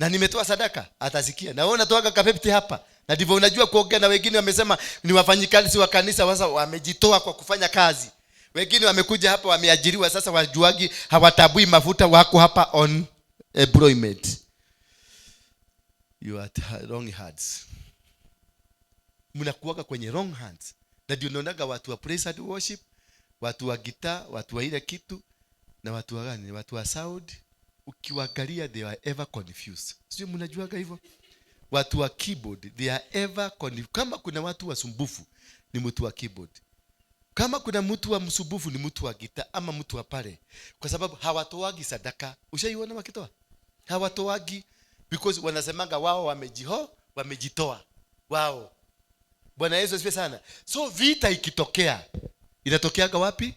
Na nimetoa sadaka, atasikia. Na wewe unatoaga ka 50 hapa. Na ndivyo unajua kuongea na wengine. Wamesema ni wafanyikazi wa kanisa, sasa wamejitoa kwa kufanya kazi. Wengine wamekuja hapa wameajiriwa, sasa wajuagi hawatabui mafuta, wako hapa on employment. You are wrong hands. Mnakuwaga kwenye wrong hands. Na ndio unaonaga watu wa praise and worship, watu wa gitaa, watu wa ile kitu na watu wa gani, watu wa sound, ukiwaangalia they are ever confused. Sijui mnajuaga hivyo? Watu wa keyboard, they are ever confused. Kama kuna watu wasumbufu ni mtu wa keyboard. Kama kuna mtu wa msumbufu ni mtu wa gitaa ama mtu wa pale, kwa sababu hawatoagi sadaka. Ushaiona wakitoa? Hawatoagi because wanasemanga wao wamejitoa wao. Bwana Yesu asifiwe sana. So vita ikitokea inatokeaga wapi?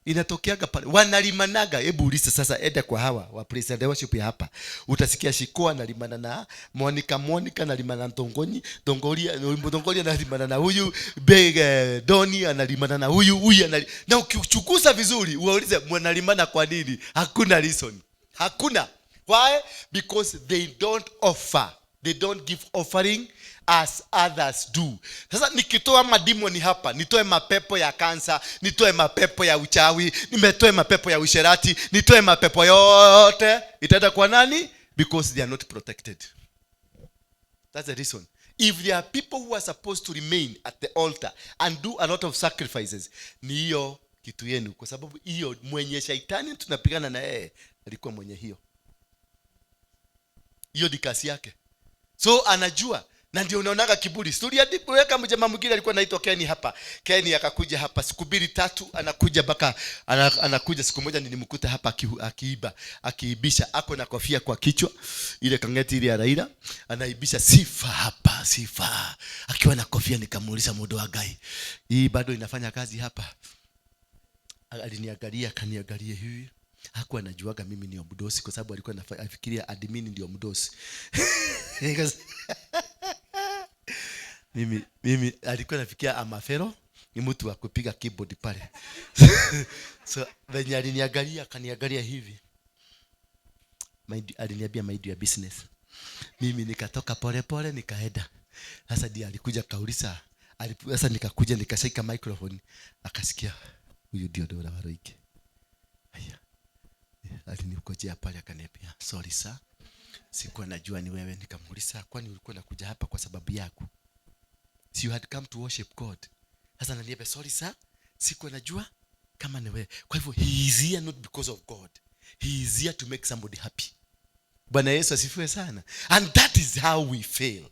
Inatokeaga pale wanalimanaga. Hebu ulize sasa, enda kwa hawa wa praise and worship ya hapa, utasikia Shikoa analimana na Monica, Monica analimana na Tongonyi, Tongoria, Tongoria analimana na huyu Beg, Doni analimana na huyu, huyu na ukichukuza vizuri uwaulize mnalimana kwa nini? Hakuna reason, hakuna. Why? Because they don't offer, they don't give offering as others do. Sasa nikitoa madimoni hapa, nitoe mapepo ya kansa, nitoe mapepo ya uchawi, nimetoe mapepo ya usherati, nitoe mapepo yote, itaenda kwa nani? Because they are not protected. That's the reason. If there are people who are supposed to remain at the altar and do a lot of sacrifices, ni hiyo kitu yenu, kwa sababu hiyo mwenye shaitani tunapigana na yeye alikuwa mwenye hiyo. Hiyo ni kazi yake, so anajua. Na ndio unaonaga kiburi. Tuliweka mjamaa mwingine alikuwa anaitwa Keni hapa. Keni akakuja hapa siku mbili tatu, anakuja mpaka anakuja. Siku moja nilimkuta hapa akiiba, akiibisha, ako na kofia kwa kichwa, ile kangeti ile ya Raila, anaibisha sifa hapa, sifa akiwa na kofia. Nikamuuliza, "Mundu wa Ngai, hii bado inafanya kazi hapa?" Aliniangalia, akaniangalia hivi. Hakuwa anajuaga mimi ndio mdosi, kwa sababu alikuwa anafikiria admin ndio mdosi. Mimi alikuwa anafikiria amafero ni mtu wa kupiga keyboard pale. So venye aliniangalia, akaniangalia hivi, aliniambia, "Mind your business." Mimi nikatoka pole pole nikaenda. Sasa ndiye alikuja kauliza. Sasa nikakuja nikashika microphone, akasikia huyu ndio Dora Waroike. Haya, alinikojea pale akaniambia, "Sorry sir, sikuwa najua ni wewe." Nikamuuliza, "Kwani ulikuwa nakuja hapa kwa sababu yako? Si you had come to worship God?" Sasa ananiambia, "Sorry sir, sikuwa najua kama ni wewe." Kwa hivyo he is here not because of God, he is here to make somebody happy. Bwana Yesu asifiwe sana. And that is how we fail.